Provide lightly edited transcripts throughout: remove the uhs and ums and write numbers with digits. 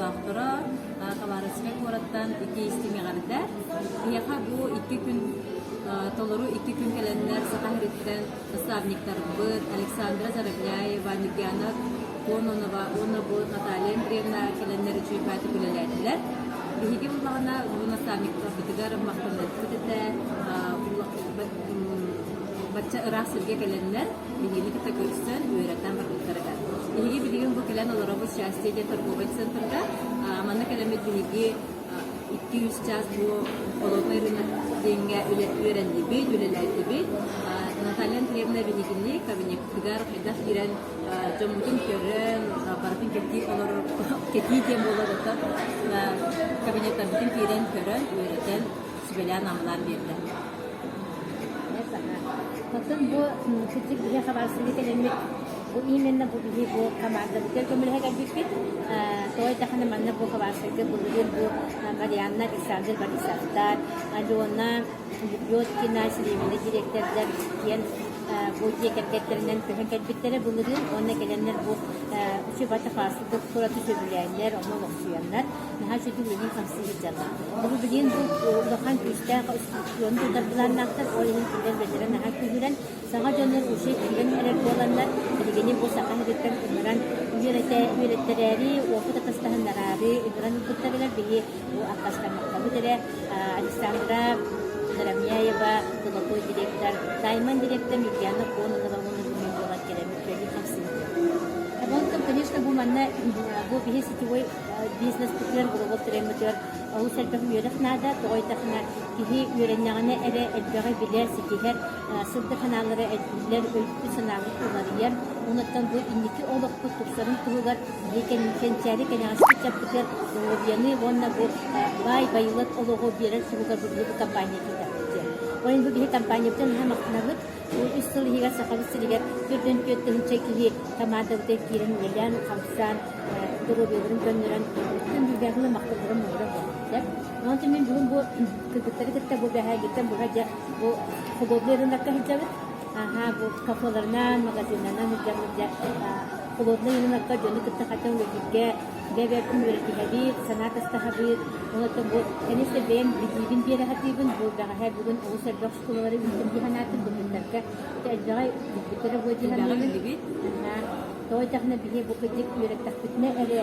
олохтоохторо Хабаровскай куораттан итии-истиҥ эҕэрдэ. Биһиэхэ бу 2 күн толору 2 күн кэлэннэр Саха сириттэн наставниктарбыт Александра Заровняева, Нюргиана Кононова уонна бу Наталья Андреевна кэлэннэр үчүгэй үлэлээтилэр. Биһиги буллаҕына бу наставниктарбытыгар махтаныахпыт этэ. Бачча ыраах сиргэ кэлэннэр биһигини кытта көрсөн, үөрэтэн барбыттарыгар. Биһиги билигин бу кэлэн олоробут Счастье диэн торговай центрга. Манна кэлэммит биһиги 2-3 чаас бу холодный рынок диэҥҥэ үөрэннибит, үлэлээтибит. Наталья Андреевна биһигини кабинетыгар хайдах киирэн дьоммутун көрөн, барытын кэтии олорор, кэтии диэн буолар это кабинеттарбытын киирэн көрөн, үөрэтэн, сүбэлээн-амалаан биэрдэ. Оттон бу кырдьык биһи хабарсыга кэлэммит бу именно бу биһи бу командабытыгар көмөлөһө кэлбиппит. Тоҕо диэтэххинэ манна бу хабарсыга былырыын бу Марианна Александр Борисовтар, Алена Лебедкина, Селивина директордар диэн бу дьиэ кэргэттэринэн көһөн кэлбиттэрэ былырыын уонна кэлэннэр бу үчүгэй батафаастык кураты сөбүлээннэр, онно олохсуйаннар наһаа үчүгэй үлэни хамсыы сылдьаллар. Бу билигин бу улахан күүстээх дьону тутар былааннаахтар, ол иһин кинилэр үлэлэрэ наһаа күүһүрэн, саҥа дьоннор уже киирэн эрэр буоланнар, билигини бу саха сириттэн ыҥыран үөрэтэ үөрэттэрээри, уопут атастаһыннараары ыҥыран ылбыттарыгар биһи бу аккаастаммаккабыт эрэ Александра Заровняева, золотой директор, Тайман директор Нюргиана Кононова уонна бүгүн буолан кэлэммит үлэлии хамсыыбыт. Онтон, конечно, бу манна бу биһи сетевой бизнеспытыгар, глобал трендмытыгар олус элбэх үөрэх наада. Тоҕо диэтэххинэ, киһи үөрэннэҕинэ эрэ элбэҕи билэр, ситиһэр, сырдык санаалара элбииллэр, өйбүт-санаабыт уларыйар. Онуттан бу инники олохпут тупсарын туһугар биһи кэнчээри кэнэҕэски ыччаппытыгар доруобуйаны уонна бу баай байылыат олоҕу биэрэр туһугар бу биһиги компания киирдэхпит диэн. Ол иһин бу биһи компаниябытын наһаа махтанабыт. Бу 3 сыл иһигэр Сахабыт сиригэр 44 тыһыынча киһи командабытыгар киирэн үлэлээн, хамсаан, доруобуйаларын көннөрөн, күн бүгүҥҥү махталларын муҥура буолбуттар. Онон мин бүгүн бу кыргыттары кытта бу бэһээгиттэн быһа дьэ бу холодный рынокка сылдьабыт. Аха, бу кафеларынан, магазиннарынан сылдьабыт дьэ холодный рынокка дьону кытта хата үлэлииргэ бэйэ-бэйэбитин үөрэтиһэбит, санаа тастаһабыт. Онон бу конечно бэйэм билиибин биэрэ сатыыбын. Бу бэҕэһээ бүгүн олус элбэх оскуолалары ыыттым дии санаатым. Кыргыттарга элбэҕи билбиттэрэ буо дии саныыбын. Тоҕо диэтэххинэ биһи бу кырдьык үөрэттэхпитинэ эрэ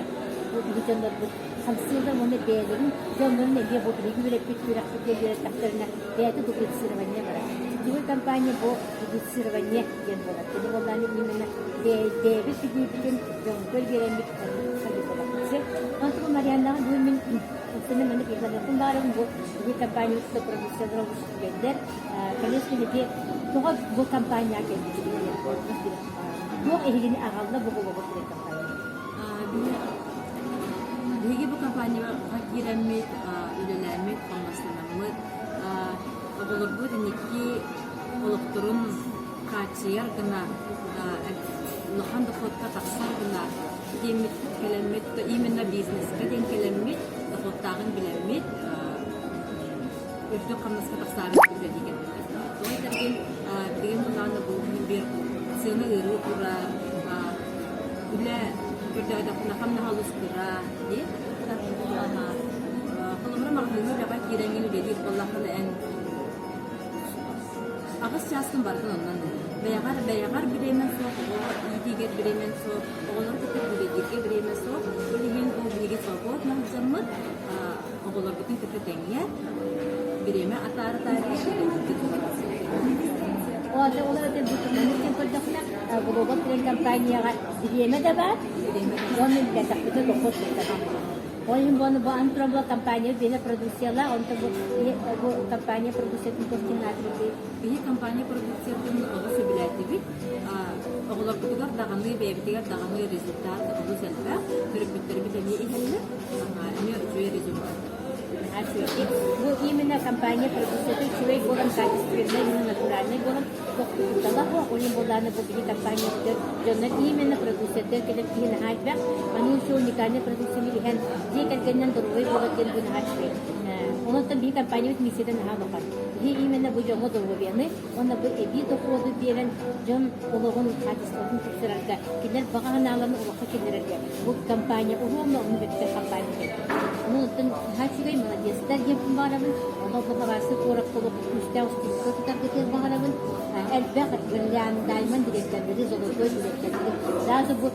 бу биһи дьоннорбут хамсыыллар уонна бэйэлэрин дьоннорун эмиэ бу биһиги үөрэппит үөрэхпитигэр үөрэттэхтэринэ бэйэтэ дуплицирование барар. Сетевой компания бу дуплицирование диэн буолар. Кини буоллаҕына именно бэйэбит билиибитин дьоҥҥо биэрэммит буолар. Онтон Марианнаҕа бүгүн мин Оттон маннык ыйыталаһыахпын баҕарабын бу биһи компаниябыт продукциялара олус үчүгэйдэр. Конечно, биһиги тоҕо бу компанияҕа кэлбитин Туох эһигини аҕалла бу олоҕу турар компания? Биһиги бу компанияҕа киирэммит, үлэлээммит, хамнастанаммыт, оҕолорбут инники олохторун хааччыйар гына, улахан дохуотка тахсар гына диэммит кэлэммит, именно бизнеска диэн кэлэммит, дохуоттааҕын билэммит, үрдүк хамнаска тахсаары үлэлии кэлбиппит. Тоҕо этэргин, билигин былаана бу биир сыана ыарыы турар, үлэ көрдөөтөхпүнэ хамнаһа олус кыра дии. Холобура, маҕаһыыҥҥа үлэҕэ киирэҥҥин үлэлиир буоллаххына эн 8 чааскын барытын оннон бэйэҕэр бэйэҕэр бириэмэ суох, оҕо иитиигэр бириэмэ суох, оҕолору кытта үлэлииргэ бириэмэ суох. Ол иһин бу биһиги свободно сылдьаммыт оҕолорбутун кытта тэҥҥэ бириэмэ атаара-атаарыйа Ол эбэтэр бу маннык диэн көрдөххүнэ, Глобал Трен компанияҕа бириэмэ да баар, уонна үлэлээтэхпитинэ дохуот да Ол иһин бу бу Антробо компания биһи продукциялаах, онтон бу бу компания продукциятын туох Биһи компания продукциятын олус сөбүлээтибит. Оҕолорбутугар даҕаны, бэйэбитигэр даҕаны результат олус элбэх. Төрөппүттэрбит эмиэ иһэллэр. Эмиэ үчүгэй результат. Бу именно компания продукцията үчүгэй буолан, качественнай, натуральный буолан, тохтутуталах ол иһин буоллаҕына бу биһи компаниябытыгар дьоннор именно продукциятыгар кэлэр киһи наһаа элбэх. Аны все уникальный продукцияны иһэн дьиэ кэргэнинэн доруобай буолар диэн бу наһаа үчүгэй. Онон биһи компаниябыт миссията наһаа улахан. Биһи именно бу дьоҥҥо доруобуйаны уонна бу эбии дохуоду биэрэн дьон олоҕун хаачыстыбатын тупсарарга, кинилэр баҕа санааларын олоххо киллэрэргэ бу компания уруомна оннук бэттэх компания кэлбит. Онон оттон наһаа үчүгэй, молодецтар диэппин баҕарабын. Онон бу Хабаровскай куоракка олох күүстээх устуудьуйа тутаргытыгар баҕарабын. Элбэх бриллиант, даймонд дириэктэрдэри, золотой дириэктэрдэри, даже бу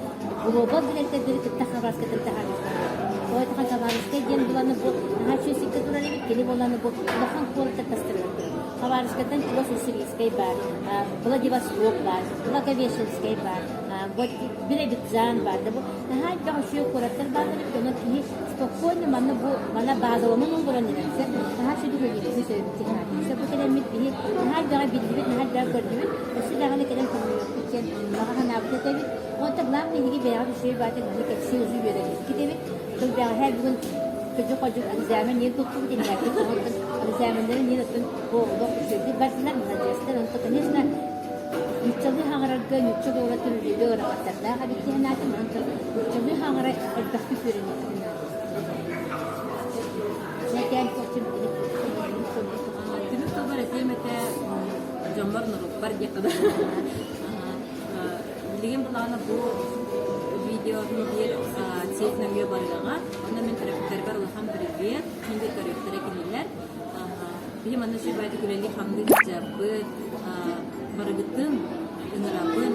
глобал дириэктэрдэри кытта Хабаровскайтан таһаарыахтара. Тоҕо диэтэххэ Хабаровскай диэн буланы бу наһаа үчүгэй сиргэ турар эбит, кини буоланы бу улахан куораттар тастарыгар турар. Хабаровскайтан чугас Уссурийскай баар, Владивосток баар, Благовещенскай баар, Биробиджан баар да бу наһаа элбэх үчүгэй куораттар бааллар эбит, онон киһи спокойно манна бу манна базаланан олорон эрэр наһаа үчүгэй үлэлиирбитин сөбүлүүр бу кэлэммит биһи наһаа элбэҕи биллибит, наһаа элбэҕи көрдүбүт, өссө даҕаны кэлэн көмөлөһүөхпүт диэн баҕа санаабыт этэбит. Онтон главное эһиги бэйэҕит үчүгэй баатын биһи кэпсии узу үөрэммиккит эбит. Тыл бэҕэһээ бүгүн кырдьык-хордьук экзамен иин туттубут иннээппит оҕоттон экзаменнарын иин оттон бу олох үчүгэйдик бардылар, маладьыастар. Онтон, конечно, нууччалыы хаҥарарга нуучча буола төрүүлүүгэ ыарахаттардаах эбит дии санаатым. Онтон нууччалыы хаҥара элбэхтик үөрэниэхпитин наада. Түмүк тылбар этиэм этэ дьоммор норуоппар диэххэ да. Билигин былаана бу видео биир сеть нөҥүө барыаҕа. Онно мин төрөппүттэрбэр улахан привет. Мин да көрүөхтэрэ кинилэр. Биһи манна үчүгэй үлэлии-хамныы сылдьабыт. Барыгытын ыҥырабын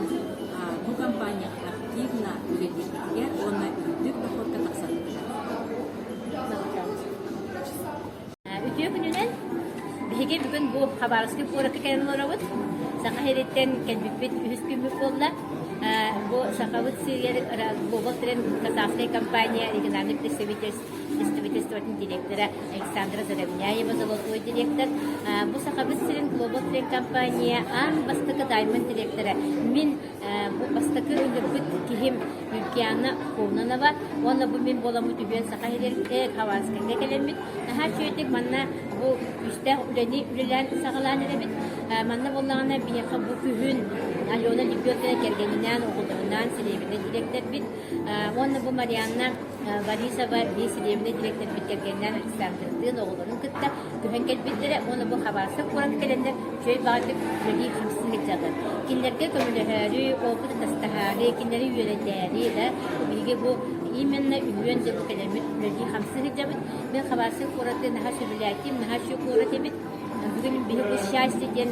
бу компанияҕа активно үлэлииргитигэр уонна үрдүк доходка тахсаргытыгар. Үтүө күнүнэн! Биһиги бүгүн бу Хабаровскай куоракка кэлэн олоробут. Саха сириттэн кэлбиппит үһүс күммүт буолла. Бу Сахабыт сиригэр Global Trend казахскай компания региональный представительствотын директора Александра Заровняева, золотой директор. Бу Сахабыт сирин Global Trend компания аан бастакы Diamond директора. Мин бу бастакы ылырбыт киһим Юлькиана Кононова уонна бу мин буоламмыт үһүөн Саха сиригэр Хабаровскайга кэлэммит наһаа үчүгэйдик манна бу күүстээх үлэни үлэлээн саҕалаан эрэбит. Манна буоллаҕына биһиэхэ бу күһүн Алена Лебедкина кэргэнинээн, оҕолорунаан сэлиэбинэ дириэктэрбит уонна бу Марианна Борисова биир сэлиэбинэ дириэктэрбит кэргэнинээн Александрдыын оҕолорун кытта көһөн кэлбиттэрэ уонна бу Хабаровскай куоракка кэлэннэр үчүгэй баҕайытык үлэлии-хамсыы сылдьаллар. Кинилэргэ көмөлөһөөрү, опыт атастаһаары, кинилэри үөрэтээри да биһиги бу именно үһүөн дьэ бу кэлэммит үлэлии-хамсыы сылдьабыт. Мин Хабаровскай куораты наһаа сөбүлээтим, наһаа үчүгэй куорат эбит. Бүгүн биһи бу счастье диэн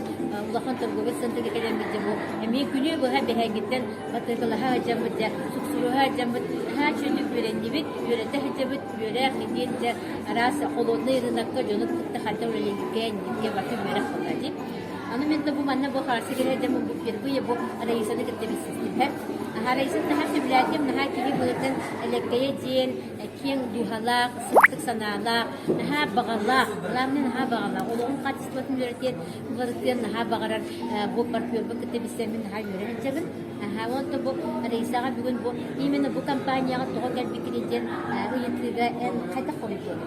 улахан торговый центрга кэлэммит дьэ бу эмиэ күнү быһа бэһээҥҥиттэн батыакалаһа сылдьаммыт дьэ суксуруһа сылдьаммыт наһаа үчүгэйдик үөрэннибит, үөрэтэ сылдьабыт, үөрэх диэн дьэ араас холодный рынокка дьону кытта хайдах үлэлииргэ, инникке барыта үөрэх буолла дии. Аны мин да бу манна бу Хабаровскай кэлэрдем бу впервые бу Раисаны кытта билсистим. Аха Раисаны наһаа сөбүлээтим, наһаа киһи быһыытын элэккэйэ диэн киэҥ дууһалаах, сырдык санаалаах, наһаа баҕалаах, главное наһаа баҕалаах, олоҕун хаачыстыбатын үөрэтиэн, уларытыан наһаа баҕарар бу партнербун кытта билсэммин наһаа үөрэ сылдьабын. Аха, онтон бу Раисаҕа бүгүн бу именно бу компанияҕа тоҕо кэлбиккиний диэн ыйытыыга эн хайдах хоруйдуоҥ?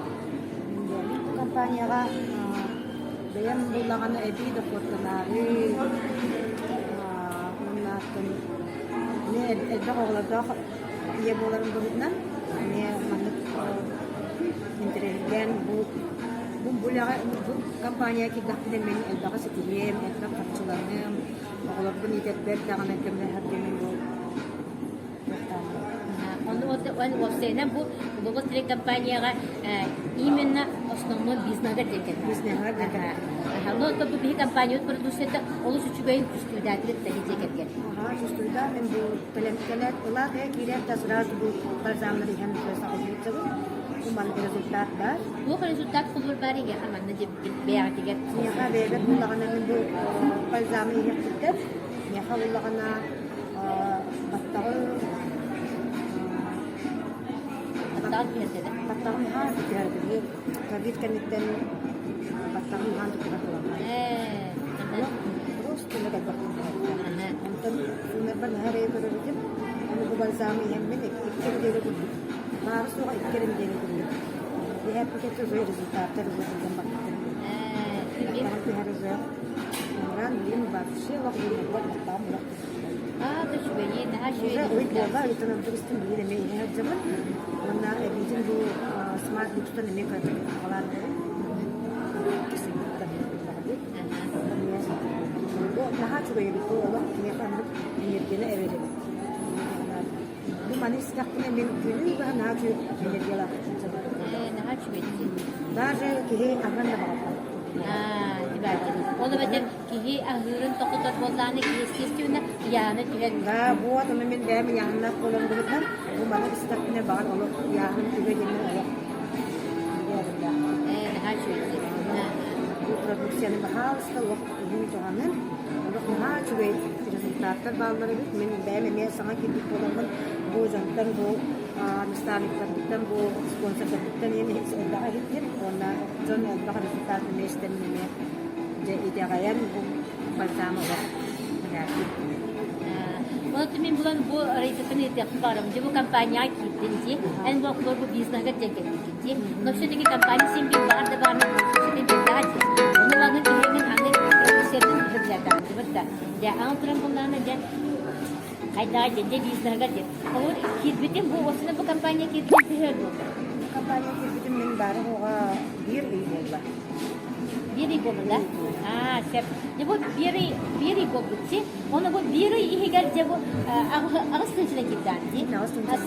Бу компанияҕа бэйэм буллаҕына эбии дохуоттанаары уонна эмиэ элбэх оҕолордоох ийэ буоларым быһыытынан эмиэ маннык интэриэһиргээн бу бу үлэҕэ бу компанияҕа киирдэхпинэ мин элбэҕи ситиһиэм, элбэх харчыланыам, оҕолорбун иитэрбэр даҕаны көмөлөһөр диэмин бу Ону уопсайынан бу Global Trade компанияҕа именно основной бизнеһыгар диэн Бизнеһыгар диэн Ну, то бу биһи компаниябыт продукцията олус үчүгэйин түстүүдээтигит да дьиэ кэргэн. Ага, чувствуйда, мен бу кэлэн кэлээт ылаат ээ киирээт да сразу бу бальзамнар иһэн саҕалыырчабын. Бу маннык результат баар. Туох результат холбор баар эйиэхэ манна дьиэбит бэйэҕитигэр? Миэхэ бэйэбэр буллаҕына мин бу бальзамы иһиэхпиттэр. Миэхэ буллаҕына баттаҕы Баттаҕын түһэрдэ баттаҕым хаан түһэрдэ. Ковид кэнниттэн баттаҕым хаан түһэр буолан. Просто Онтон суунарбар наһаа эрэйи көрөр этим. Аны бу бальзамы иһэммин икки нэдиэлэ курдук. Баара суоҕа икки эрэ нэдиэлэ курдук. Иһээппит уже результаттар уже биллэн барбыттар. Баттаҕым түһэр уже. Ран билим вообще олох уурбат баттаҕым олох Аа, да үчүгэйи, наһаа Уже үчүгэй ый буолла, ыйтан ордук истим биир эмиэ иһэ сылдьабын. Уонна эбиитин бу смарт люкстан эмиэ кыратык аҕалаан эрэбин. үчүгэй эбит, бу олох киһиэхэ оннук энергияны эбэр эбит. Бу маны истэхпинэ мин күнү быһа наһаа үчүгэй энергиялаах сылдьабын. Наһаа үчүгэй дии. Даже киһи аһыан да баҕарбат. Ол эбэтэр киһи аһыырын тохтотор буоллаҕына естественно ыйааһына түһэр. Да, вот ону мин бэйэм ыйааһыннаах буолан быһыытынан бу маны истэхпинэ баҕар олох ыйааһыным түгэ диэммин олох Наһаа үчүгэй. Бу продукцияны баһаалыста олох иһин туһанын олох наһаа үчүгэй результаттар бааллар эбит. Мин бэйэм эмиэ саҥа киирбит буоламмын бу дьонтон бу наставниктарбыттан бу спонсордарбыттан элбэҕи иһиттим уонна дьон элбэх результат эмиэ истэн эмиэ дьэ итэҕэйэн бу бальзам олох Онон мин булан бу Раисаттан ыйытыахпын баҕарабын. Дьэ бу компанияҕа киирдин дии. Эн бу оҕолор бу бизнеһыгар диэн кэлбиккин дии. Но все-таки компания син биир баҕар да баҕарма продукцията биэрдэҕэ дии. Ону ылаҥын иһэҥин аны продукциятын сөбүлээтэҕин да. Дьэ аан туран буллаҕына дьэ хайдаҕа дьэ дьэ бизнеһыгар диэн. Ол киирбитим бу осына бу компания киирбитин төһө буолла? Компания киирбитим мин баары оҕо биир ый буолла. Биир ый буолла да? Аа, сөп. Дьэ бу биир ый, биир ый буолбут дии. Ону бу биир ый иһигэр дьэ бу аҕыс тыһыынчадан киирдэҕин дии.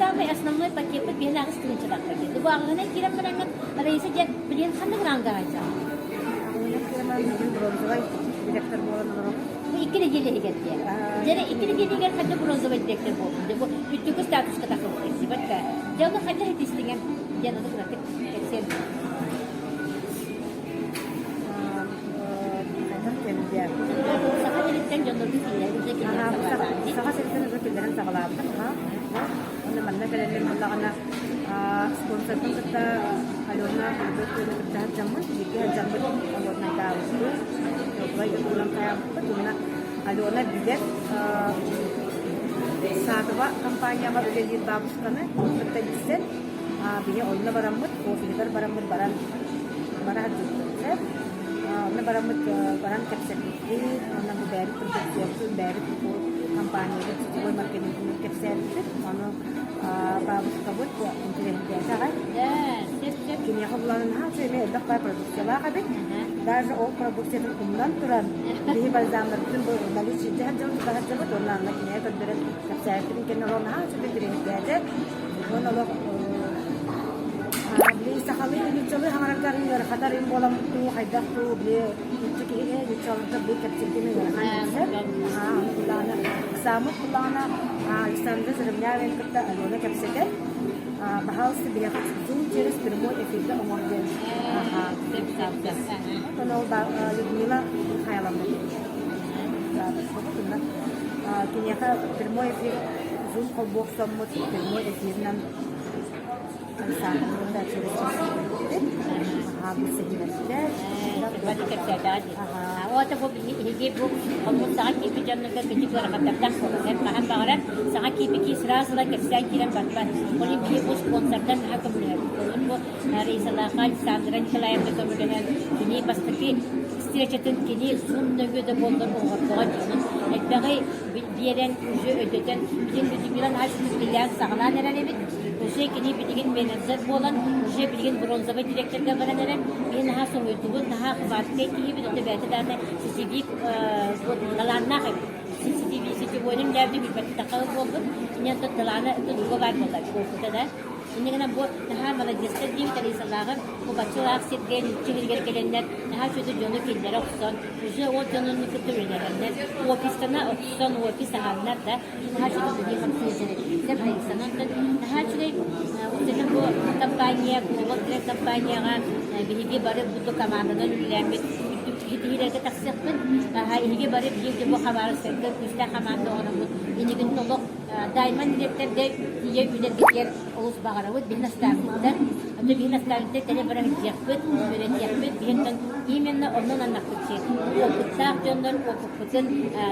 Самый основной пакеппыт биһиэнэ аҕыс тыһыынчадан пакет. Бу аҕыһынан киирэн бараҥҥын Раиса дьэ билигин ханнык рангаҕа сылдьаҕын? Аҕыһынан киирэн баран билигин бронзовай директор буолан олоробун. Бу икки нэдиэлэ иһигэр дии. Дьэ икки нэдиэлэ иһигэр хайдах бронзовай директор буоллун? Дьэ бу үрдүкү статуска тахсыбыт да. Дьэ ону хайдах итистиҥэн? Диэн ону кыратык кэпсиэн. Саха сириттэн дьоннорбут киллэрэн Саха сириттэн уже киллэрэн саҕалаабытым. Уонна манна кэлэллэр буоллаҕына спонсорбын кытта Алена Любовь кытта сылдьаммын, бииргэ сылдьаммыт холоднайдаабыппыт, тугунан хайаабыппыт. Уонна Алена билэр Саатова компанияҕа үлэлиир бабушканы кытта билсэн, биһи онно бараммыт, офиһыгар бараммыт баран бара сылдьыбыппыт. Онно бараммыт баран кэпсэппиппит, уонна бу бэйэбит продукциябытын, бэйэбит бу компаниябыт сетевой маркетингын кэпсээбиппит. Ону бабушкабыт интэриэһиргээтэ аҕай. Киниэхэ булан наһаа үчүгэй эмиэ элбэх баар продукциялаах эбит. Даже ол продукциятын умнан туран, биһи бальзамнарбытын бу наличие сылдьабыт, тута сылдьабыт, уонна анна киниэхэ көрдөрөн кэпсээбиппитин кэннэ олох наһаа үчүгэй интэриэһиргээтэ. Уонна олох били сахалыы нууччалыы хаҥарарга ыарахатар им буоламмыт дуу, хайдах дуу, били нуучча киһи нууччаларга били кэпсииргин ыарахан билсэр. Аны ыксааммыт кулаана Александра Заровняеваны кытта Алена кэпсэтэн, пожалуйста, биһиэхэ Zoom через прямой эфиргэ оҥор диэн. Оттон ол Людмила Михайловна киниэхэ прямой эфир Zoom холбуохсаммыт прямой эфиринэн Ота бу биһиги бу хоммут саҥа киирбит дьоннорго кыдьык ыарахаттардаах буолар. Хаһан баҕарар саҥа киирбит киһи сразу ылан кэпсээн киирэн барбат. Ол иһин биһиги бу спонсордар наһаа көмөлөһөбүт. Ол бу Раисалааха Александра Николаевна көмөлөһөн кини бастакы встречатын кини Zoom нөҥүө да буоллар оҥордоҕо дьонун элбэҕи биэрэн уже өйдөтөн билигин Людмила наһаа үлэлээн саҕалаан эрэр эбит. Уже кини билигин менеджер буолан уже билигин бронзовый директорга баран эрэр. Биһи наһаа соһуйдубут, наһаа хваткай киһибит, ото бэйэтэ даҕаны сетевик талааннаах эбит. CCTV сетевойун үлээбитин билбэттэх буолбут. Инньэ талаана туга баар буолла, опыта да. Инньэ гынан бу наһаа маладьыастар диэбит Алисалааҕым бу баччалаах сиргэ нуучча сиригэр кэлэннэр наһаа үчүгэй дьону киллэрэ охсон, уже ол дьонун кытта үлэлэһэннэр, офистана охсон, офис аһаннар да наһаа үчүгэй үлэлии хамсыы сылдьар Алисанан наһаа үчүгэй уктена бу компания, Глобал Тренд компанияҕа биһиги бары бу команданан үлэлээммит ситиһиилэргэ тахсыахпыт. Эһиги бары биир бу Хабаровскайга күүстээх команда оҥороммут иннигин толук Дайман дириэктэргэ тиийэ үлэргитигэр олус баҕарабыт. Биһи наставниктар, аны биһи наставниктар тэлэ баран илдьиэхпит, үөрэтиэхпит. Биһиттэн именно оннун аннахпыт опыттаах дьоннор опыппытын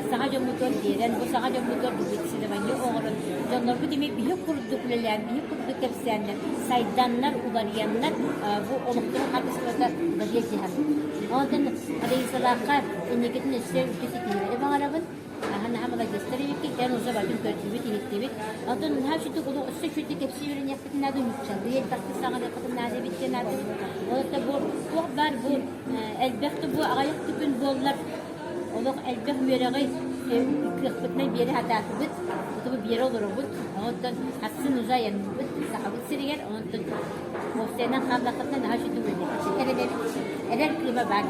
саҥа дьоммутугар биэрэн, бу саҥа дьоммутугар дублицирование оҥорон, дьоннорбут эмиэ биһи курдук үлэлээн, биһи курдук кэпсээннэр, сайданнар, уларыйаннар бу олохторун хаачыстыбата уларыйа дьиһэн. Онтон Раисалаахха инникитин өссө үрдүк ситиһиилэри баҕарабын. Наһаа наһаа маладьыастар эбиккит, эн уже батын көрдүбүт, иһиттибит. Оттон наһаа үчүгэй олох өссө үчүгэй кэпсии үөрэниэхпитин наада, нууччалыы элбэхтик саҥарыахпытын наада эбит диэн аатыбыт. Ол это бу туох баар бу элбэх да бу аҕыйах да күн буоллар олох элбэх үөрэҕи кыахпытынан биэрэ сатаатыбыт, отубу биэрэ олоробут. Онтон хассын уже айанныыбыт Сахабыт сиригэр, онтон уопсайынан хааллаххытына наһаа үчүгэй үлэлэһэр. Эрэр кыыма баар.